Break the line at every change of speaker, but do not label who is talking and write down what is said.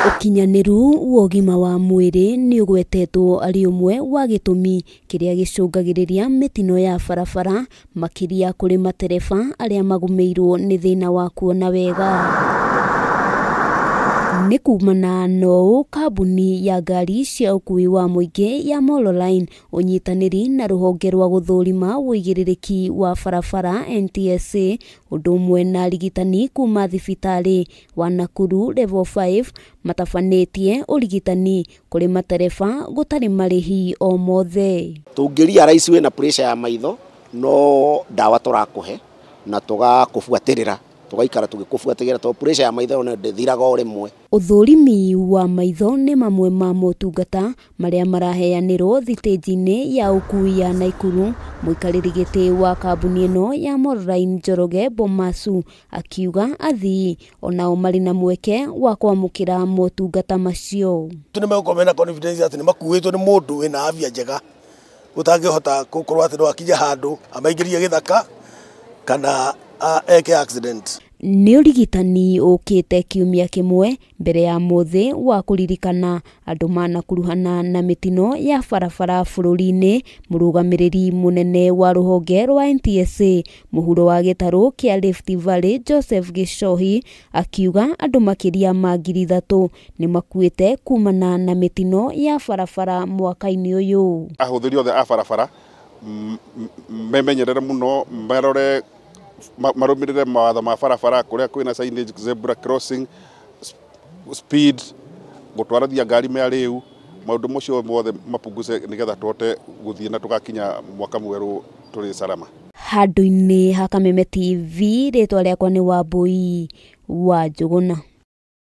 Ũkinyanĩru wa ũgima wa mwĩrĩ nĩ ũgwetetwo arĩ ũmwe wa gĩtũmi kĩrĩa gĩcũngagĩrĩria mĩtino ya barabara makĩria kũrĩ matereba arĩa magũmĩirwo nĩ thĩna wa kuona wega. Nĩ kumana na ũũ kambuni ya ngari cia ũkuui wa mũingĩ ya Molo Line ũnyitanĩri na rũhonge rwa gũthũrima ũigĩrĩrĩki wa barabara NTSA ũndũ ũmwe na arigitani kuma thibitarĩ wa Nakuru Level 5 matabanĩtie ũrigitani kũrĩ matereba gũtarĩ marĩhi o mothe.
Tũngĩrealize wĩna pressure ya maitho no ndawa tũrakũhe na tũgakũbuatĩrĩra tugaikara tũgĩkũbuatĩrĩra tondũ pressure ya maitho nĩ ndĩthiraga o rĩmwe.
Ũthũrimi wa maitho nĩ mamwe ma motungata marĩa maraheanĩrwo thitĩnji-inĩ ya ũkuui ya Naikuru. Mũikarĩri gĩtĩ wa kambuni ĩno ya Mololine Njoroge Bomasu akiuga athii onao marĩ na mweke wa kwamũkĩra motungata macio.
Nĩ megũkorwo mena confidence atĩ nĩ makuĩtwo nĩ mũndũ wĩna afya njega ũtangĩhota gũkorwo atĩ no akinye handũ amaingĩrie gĩthaka kana eke accident.
Nĩ ũrigitani ũkĩte kiumia kĩmwe mbere ya mũthĩ wa kũririkana andũ manakuruhana na mĩtino ya barabara bũrũri-inĩ. Mũrũgamĩrĩri mũnene wa rũhonge rwa NTSA mũhuro wa gĩtarũ kĩa Rift Valley Joseph Gichohi akiuga andũ makĩria ma 3,000 nĩ makuĩte kumana na mĩtino ya barabara mwaka-inĩ ũyũ.
Ahũthĩri othe a barabara memenyerere mũno, marore marũmĩrĩre mawatho ma barabara kũrĩa kwĩna signage, zebra crossing, speed, gũtwarithia ngari me arĩu, maũndũ macio mothe mapunguce nĩgetha tũhote gũthiĩ na tũgakinya mwaka mwerũ tũrĩ salama.
Handũ-inĩ ha Kameme TV, rĩtwa rĩakwa nĩ Wambui wa Njũgũna.